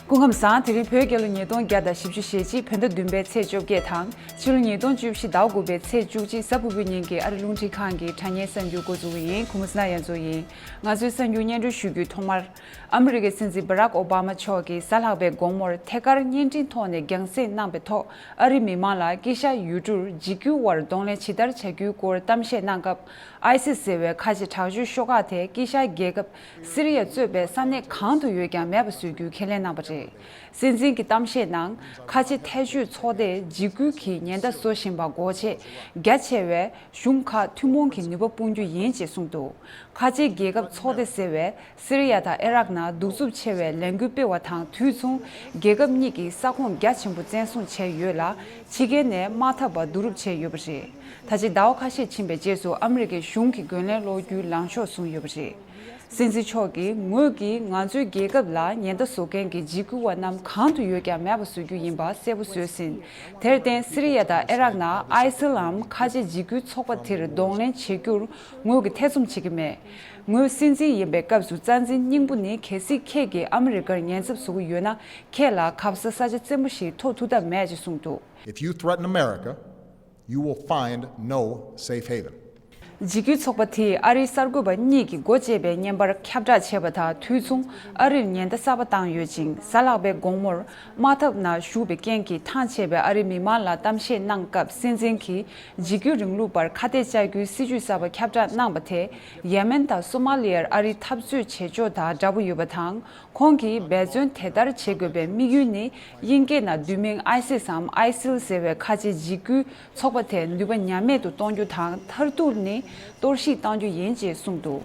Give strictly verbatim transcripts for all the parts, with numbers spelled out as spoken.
སྐུ་ཁམས་བཟང་། དེ་རིང་བོད་རྒྱལ་ལོ་ཉིས་སྟོང་བརྒྱ་དང་བཞི་བཅུ་ཞེ་གཅིག་བོད་ཟླ་བདུན་པའི་ཚེས་བཅོ་བརྒྱད་དང་ཕྱི་ལོ་ཉིས་སྟོང་བཅུ་བཞི་ཟླ་དགུ་པའི་ཚེས་བཅུ་གཅིག་གཟའ་ཕུར་བུའི་ཉིན་གྱི་ཨ་རི་རླུང་འཕྲིན་ཁང་གི་དྲ་བརྙན་གསར་འགྱུར་འགོ་འཛུགས་ཀྱི་ཡིན། ཁུ་མུ་སི་ན་ཡ་མཚོ་ཡིན། ང་ཚོའི་གསར་འགྱུར་སྙན་སྒྲོན་ཞུ་རྒྱུའི་ཐོག་མར། ཨ་མི་རི་ཀའི་སྲིད་འཛིན་བྷ་རག་ཨོ་བྷ་མ་མཆོག་གིས་གཟའ་ལྷག་པའི་དགོང་མོར་ཐད་ཀར་བརྙན་འཕྲིན་ཐོག་ནས་རྒྱང་སྲིང་གནང་པའི་ཐོག་ཨ་རིའི་མི་མང་ལ་དཀྱིལ་ཤར་ཡུལ་གྲུར་འཇིགས་སྐུལ་བར་གདོང་ལེན་ཇི་ལྟར་བྱ་རྒྱུའི་སྐོར་གཏམ་བཤད་གནང་སྐབས། ཨའི་སིས་ཟེར་བའི་ཁ་ཆེ་དྲག་སྤྱོད་ཤོག་ཁག་དེ་དཀྱིལ་ཤར་རྒྱལ་ཁབ་སི་རི་ཡ་གཙོས་པའི་ས་གནས་གང་དུ་ཡོད་ཀྱང་མེད་པ་བཟོ་རྒྱུའི་ཁས་ལེན་གནང་བ་རེད། སྲིད་འཛིན་གྱི་གཏམ་བཤད་ནང་ཁ་ཆེ་ཐལ་སྤྱོད་ཚོགས་སྡེས་འཇིགས་སྐུལ་གྱི་ཉེན་བརྡ་བཟོ་བཞིན་པ་འགོག་ཆེད་རྒྱ་ཆེ་བའི་གཞུང་ཁག་ཐུན་མོང་གི་ནུས་པ་སྤུངས་རྒྱུ་ཡིན་ཅེས་གསུངས་འདུག་ཁ་ཆེ་རྒྱལ་ཁབ་ཚོགས་སྡེ་ཟེར་བས། སི་རི་ཡ་དང་ཨེ་རག་ནང་གདུག་རྩུབ་ཆེ་བའི་ལས་འགུལ་སྤེལ་བ་དང་དུས་མཚུངས་རྒྱལ་ཁབ་གཉིས་ཀྱི་ས་ཁོངས་རྒྱ་ཆེན་པོ་བཙན་བཟུང་བྱས་ཡོད་ལ། ཕྱི་རྒྱལ་ནས་དམག་འཐབ་པ་བསྡུ་རུབ་བྱས་ཡོད་པ་རེད། ད་ཆ་ཟླ་བ་ཁ་ཤས་ཕྱིན་པའི་རྗེས་སུ་ཨ་མི་རི་ཀའི་གཞུང་གིས་རྒོལ་ལན་སློག་རྒྱུའི་ལངས་ཕྱོགས་བཟུང་ཡོད་པ་རེད། སྲིད་འཛིན་མཆོག་གིས་ངོས་ཀྱིས་ང་ཚོའི་རྒྱལ་ཁབ་ལ་ཉེན་བརྡ་བཟོ་མཁན་གྱི་འཇིགས་སྐུལ་བ་རྣམས་གང་དུ་ཡོད་ཀྱང་མེད་པ་བཟོ་རྒྱུ་ཡིན་པ་གསལ་པོ་བཟོས་ཟིན། དེར་བརྟེན་སི་རི་ཡ་དང་ཨེ་རག་ནང་ཨའི་སིལ་ལམ་ཁ་ཆེ་འཇིགས་སྐུལ་ཚོགས་པ་དེར་གདོང་ལེན་བྱེད་རྒྱུར་ངོས་ཀྱིས་ཐེ་ཚོམ་བྱེད་ཀྱི་མེད། ངོས་སྲིད་འཛིན་ཡིན་པའི་སྐབས་སུ་རྩ་འཛིན་སྙིང་པོ་ནི། གལ་སྲིད་ཁྱེད་ཀྱིས་ཨ་མི་རི་ཀར་ཉེན་ཚབས་བཟོ་གི་ཡོད་ན། ཁྱེད་ལ་གབ་ས་ས་ཆ་བཙན་པོ་ཞིག་ཐོབ་ཐུབ་ཐབས་མེད་ཅེས་གསུངས་འདུག If you threaten America, you will find no safe haven. འཇིགས་སྐུལ་ཚོགས་པ་དེས་ཨ་རིའི་གསར་འགོད་པ་གཉིས་ཀྱིས་སྒོ་འབྱེད་པའི་བརྙན་པར་ཁྱབ་བསྒྲགས་བྱས་པ་དང་དུས་མཚུངས་ཨ་རིར་ཉེན་བརྡ་གསར་པ་བཏང་ཡོད་ཅིང་། གཟའ་ལྷག་པའི་དགོང་མོར་དམག་འཐབ་ནང་ཞུགས་པའི་རྐྱེན་གྱིས་ཐང་ཆད་པའི་ཨ་རིའི་མི་མང་ལ་གཏམ་བཤད་གནང་སྐབས་སྲིད་འཛིན་གྱིས། འཇིགས་སྐུལ་རིང་ལུགས་པར་ཁ་གཏད་བཅག་རྒྱུའི་སྲིད་ཇུས་གསར་པ་ཁྱབ་བསྒྲགས་གནང་པ་དེས་ཡེ་མེན་དང་སོ་མ་ལི་ཡར་ཨ་རིའི་འཐབ་རྩོད་བྱེད་ཕྱོགས་དང་འདྲ་པོ་ཡོད་པ་དང་། ཁོང་གིས་འབད་བརྩོན་དེ་ལྟར་བྱེད་དགོས་པའི་དམིགས་ཡུལ་ནི། དབྱིན་སྐད་ནང་བསྡུས་མིང་ཨའི་སིས་སམ་ཨའི་སིལ་ཟེར་བའི་ཁ་ཆེ་འཇིགས་སྐུལ་ཚོགས་པ་དེ་ནུས་པ་ཉམས་མེད་དུ་གཏོང་རྒྱུ་དང་། མཐར་གཏུགས་ནི་གཏོར་བཤིག་གཏང་རྒྱུ་ཡིན་ཅེས་གསུངས་འདུག་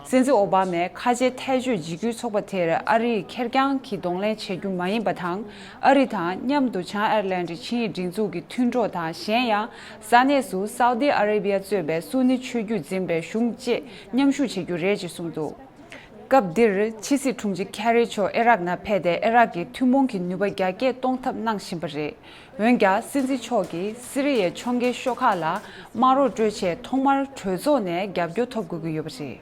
སྲིད་འཛིན་ཨོ་བྷ་མས་ཁ་ཆེ་ཐལ་སྤྱོད་འཇིགས་སྐུལ་ཚོགས་པ་དེར་ཨ་རིས་ཁེར་རྐྱང་གིས་གདོང་ལེན་བྱེད་རྒྱུ་མ་ཡིན་པ་དང་། ཨ་རི་དང་མཉམ་དུ་བྱང་ཨེར་ལན་ཌི་ཆིངས་ཡིག་སྒྲིག་འཛུགས་ཀྱི་མཐུན་གྲོགས་དང་། གཞན་ཡང་ས་གནས་སུ་སའུ་ཏི་ཨ་རེ་བྷི་ཡ་གཙོས་པའི་སུ་ནི་ཆོས་བརྒྱུད་འཛིན་པའི་གཞུང་བཅས་མཉམ་ཞུགས་བྱེད་རྒྱུ་རེད་ཅེས་གསུངས་འདུག་སྐབས་འདིར་ཕྱི་སྲིད་དྲུང་ཆེ་ཁེ་རི་མཆོག་ཨེ་རག་ནང་ཕེབས་ཏེ། ཨེ་རག་གི་ཐུན་མོང་གི་ནུས་པ་རྒྱ་སྐྱེད་གཏོང་ཐབས་གནང་བཞིན་པ་རེད། འོན་ཀྱང་སྲིད་འཛིན་མཆོག་གིས་སི་རི་ཡའི་ཕྱོགས་འགལ་ཤོག་ཁག་ལ་དམག་རོགས་སྤྲོད་ཆེད་ཐོག་མར་གྲོས་ཚོགས་ནས་རྒྱབ་སྐྱོར་ཐོབ་དགོས་ཀྱི་ཡོད་པ་རེད།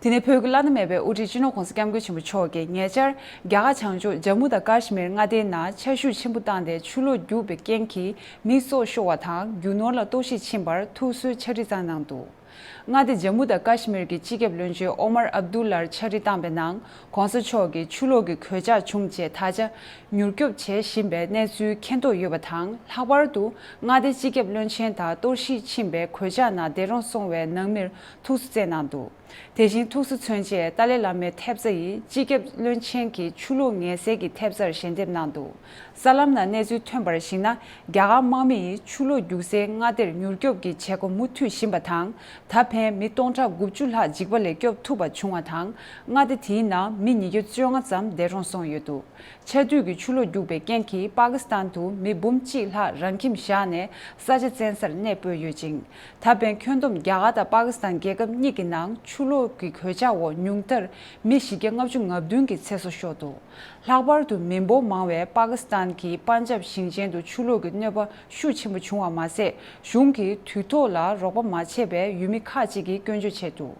དེ་ནས་བོད་ཀྱི་བླ་ན་མེད་པའི་དབུ་ཁྲིད་སྤྱི་ནོར་༸གོང་ས་༸སྐྱབས་མགོན་ཆེན་པོ་མཆོག་གིས་ཉེ་ཆར་རྒྱ་གར་བྱང་ཕྱོགས་ཇམ་མུ་དང་ཀཱཤ་མིར་མངའ་སྡེའི་ནང་ཆར་ཤུགས་ཆེན་པོ་བཏང་སྟེ་ཆུ་ལོག་རྒྱུག་པའི་རྐྱེན་གྱིས་མི་སྲོག་ཤོར་བ་དང་། རྒྱུ་ནོར་ལ་གཏོར་བཤིག་ཕྱིན་པར་ཐུགས་གསོའི་ཕྱག་བྲིས་བསྩལ་གནང་འདུག་མངའ་སྡེ་ཇམ་མུ་དང་ཀཱཤ་མིར་གྱི་སྤྱི་ཁྱབ་བློན་ཆེན་ཨོ་མར་ཨབ་དུ་ལར་ཕྱག་བྲིས་བཏང་པའི་ནང་། ༸གོང་ས་མཆོག་གིས་ཆུ་ལོག་གི་གོད་ཆག་བྱུང་རྗེས་ད་ཆ་མྱུར་སྐྱོབ་བྱེད་བཞིན་པའི་གནས་ཚུལ་མཁྱེན་རྟོགས་ཡོད་པ་དང་། ལྷག་པར་དུ་མངའ་སྡེ་སྤྱི་ཁྱབ་བློན་ཆེན་དང་གཏོར་བཤིག་ཕྱིན་པའི་གོད་ཆག་ནང་འདས་གྲོངས་སོང་བའི་ནང་མིར་ཐུགས་གསོ་བསྩལ་གནང་འདུག་དེ་བཞིན་ཐུགས་གསོ་མཚོན་ཆེད་ཏཱ་ལའི་བླ་མའི་ཐེབས་རྩ་ཡིས་སྤྱི་ཁྱབ་བློན་ཆེན་གྱི་ཆུ་ལོག་ངལ་སེལ་གྱི་ཐེབས་རྩར་ཞལ་འདེབས་གནང་འདུག་གསར་ལམ་ནང་གནས་ཚུལ་ཐོན་པར་གཞིགས་ན། རྒྱ་གར་དམག་མི་ཡིས་ཆུ་ལོག་རྒྱུག་སའི་མངའ་སྡེར་མྱུར་སྐྱོབ་ཀྱི་བྱེད་སྒོ་མུ་མཐུད་བཞིན་པ་དང་། ད་ཕན་མི་སྟོང་ཕྲག་དགུ་བཅུ་ལྷག་འཇིགས་པ་ལས་སྐྱོབ་ཐུབ་པ་བྱུང་བ་དང་། མངའ་སྡེ་དེའི་ནང་མི་ཉིས་བརྒྱ་བཅོ་ལྔ་ཙམ་འདས་གྲོངས་སོང་ཡོད་འདུག་ཆར་དུས་ཀྱི་ཆུ་ལོག་རྒྱུག་པའི་རྐྱེན་གྱིས་པ་ཀི་སི་ཐན་དུ་མི་འབུམ་གཅིག་ལྷག་རང་ཁྱིམ་བཞག་ནས་ས་ཆ་བཙན་སར་གནས་སྤོས་ཡོད་ཅིང་། ད་ཕན་ཁྱོན་བསྡོམས་རྒྱ་གར་དང་པ་ཀི་སི་ཐན་རྒྱལ་ཁབ་གཉིས་ཀྱི་ནང་ཆུ་ལོག་གི་གོད་ཆག་འོག་ཉུང་མཐར་མི་བཞི་བརྒྱ་ལྔ་བཅུ་ང་བདུན་གྱི་ཚེ་སྲོག་ཤོར་འདུག་ལྷག་པར་དུ་མི་འབོར་མང་བའི་པ་ཀི་སི་ཐན་གྱི་པན་ཇབ་ཞིང་ཆེན་དུ་ཆུ་ལོག་གི་གནོད་པ་ཤུགས་ཆེན་པོ་བྱུང་བ་མ་ཟད། གཞུང་གིས་དུས་ཐོག་ལ་རོགས་པ་མ་བྱས་པས་ཡུལ་མི་ཁག་ཅིག་གིས་སྐྱོན་བརྗོད་བྱས་འདུག་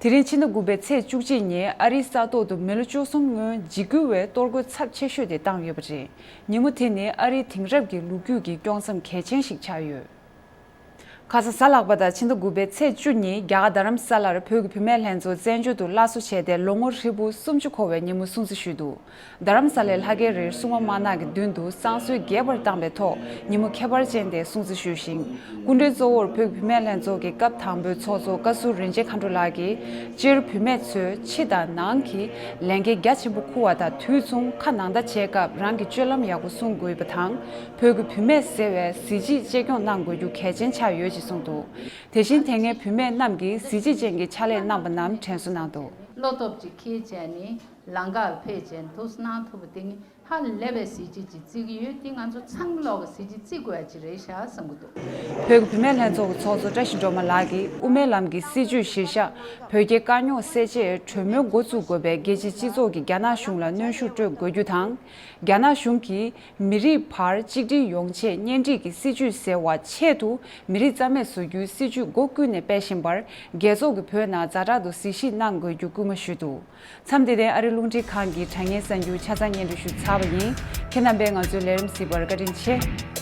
དེ་རིང་ཕྱི་ཟླ་དགུ་པའི་ཚེས་བཅུ་གཅིག་ཉིན་ཨ་རིའི་ས་ཐོག་ཏུ་མི་ལོ་བཅུ་གསུམ་སྔོན་འཇིགས་སྐུལ་བའི་གཏོར་རྒོལ་ཚབས་ཆེ་ཤོས་དེ་བཏང་ཡོད་པ་རེད། ཉིན་མོ་དེ་ནི་ཨ་རིའི་དེང་རབས་ཀྱི་ལོ་རྒྱུས་ཀྱི་དཀྱོག་མཚམས་གལ་ཆེན་ཞིག་ཆགས་ཡོད། ཁ་སང་གཟའ་ལྷག་པ་དང་ཕྱི་ཟླ་དགུ་པའི་ཚེས་བཅུ་ཉིན་རྒྱ་གར་རྡ་རམ་ས་ལར་བོད་ཀྱི་བུད་མེད་ལྷན་ཚོགས་བཙན་བྱོལ་དུ་སླར་གསོ་བྱས་ཏེ་ལོ་ངོ་ཧྲིལ་པོ་སུམ་ཅུ་འཁོར་བའི་ཉིན་མོ་སྲུང་བརྩི་ཞུས་འདུག་རྡ་རམ་ས་ལའི་ལྷ་སྐལ་རིར་སྲུང་མ་དམར་ནག་གི་མདུན་དུ་བསང་གསོལ་རྒྱས་པར་བཏང་པའི་ཐོག་ཉིན་མོ་ཁྱད་པར་ཅན་དེ་སྲུང་བརྩི་ཞུས་ཤིང་། སྐུ་མགྲོན་གཙོ་བོར་བོད་ཀྱི་བུད་མེད་ལྷན་ཚོགས་ཀྱི་སྐབས་དང་པོའི་ཚོགས་གཙོ་བཀའ་ཟུར་རིན་ཆེན་མཁའ་འགྲོ་ལགས་ཀྱིས། སྤྱིར་བུད་མེད་ཚོས་ཕྱི་དང་ནང་གི་ལས་འགན་རྒྱ་ཆེན་པོ་འཁུར་བ་དང་། དུས་མཚུངས་ཁ་ནང་ལྟ་བྱེད་སྐབས་རང་གི་སྤྱོད་ལམ་ཡག་པོ་སྲུང་དགོས་པ་དང་། བོད་ཀྱི་བུད་མེད་ཟེར་བས་གཟི་བརྗིད་གཅེས་སྐྱོང་གནང་དགོས་རྒྱུ་གལ་ཆེན་ཆགས་ཡོད་ཅེས་གསུངས་འདུག་དེ་བཞིན་དེ་སྔའི་བུད་མེད་རྣམས་ཀྱིས་གཟི་བརྗིད་ཅན་གྱི་ཕྱག་ལས་གནང་པ་རྣམས་དྲན་གསོ་གནང་འདུག་བློ་སྟོབས་ཀྱིས་ཁྱེད་བྱས་ནས་ལང་ཀར་ཕེབས་བྱས་ཐུགས་གནང་ཐུབ་པ་དེ་ངས་ ཧ་ལས་པའི་གཟི་བརྗིད་ཅིག་བརྩི་གི་ཡོད། འདི་ང་ཚོ་ཚང་མ་ལོག་གི་གཟི་བརྗིད་བརྩི་དགོས་ཡ་ཅིག་རེད་ཤག་བསམ་གི་འདུག་བོད་ཀྱི་བུད་མེད་ལྷན་ཚོགས་ཀྱི་ཚོགས་གཙོ་བཀྲ་ཤིས་སྒྲོལ་མ་ལགས་ཀྱིས་དབུ་མའི་ལམ་གྱི་སྲིད་བྱུས་གཞིར་བཞག་བོད་རྒྱའི་དཀའ་རྙོག་སེལ་ཆེད་གྲོས་མོལ་འགོ་བཙུགས་དགོས་པའི་རྒྱལ་སྤྱིའི་སྤྱི་ཚོགས་ཀྱིས་རྒྱ་ནག་གཞུང་ལ་གནོན་ཤུགས་སྤྲོད་དགོས་རྒྱུ་དང་། རྒྱ་ནག་གཞུང་གིས་མི་རིགས་བར་གཅིག་སྒྲིལ་ཡོང་ཆེད་གཉེན་སྒྲིག་གི་སྲིད་བྱུས་ཟེར་བ་ཆེད་དུ་མི་རིགས་རྩ་མེད་བཟོ་རྒྱུའི་སྲིད་བྱུས་སྒོ་ཀུན་ནས་སྤེལ་བཞིན་པར། རྒྱལ་ཚོགས་ཀྱིས་བོད་ནང་ཛ་དྲག་ཏུ་གཟིགས་ཞིབ་གནང་དགོས་རྒྱུ་སྐུལ་མ་ཞུས་འདུག་མཚམས་འདི་ནས་ཨ་རི་རླུང་འཕྲིན་ཁང་གི་དྲ་བརྙན་གསར་འགྱུར་ཆ་ཚང་སྙན་སྒྲོན་ཞུས་ཚར་བ་ཡིན། ཁྱེད་རྣམ་པས་ང་ཚོའི་ལས་རིམ་གཟིགས་པར་བཀའ་དྲིན་ཆེ།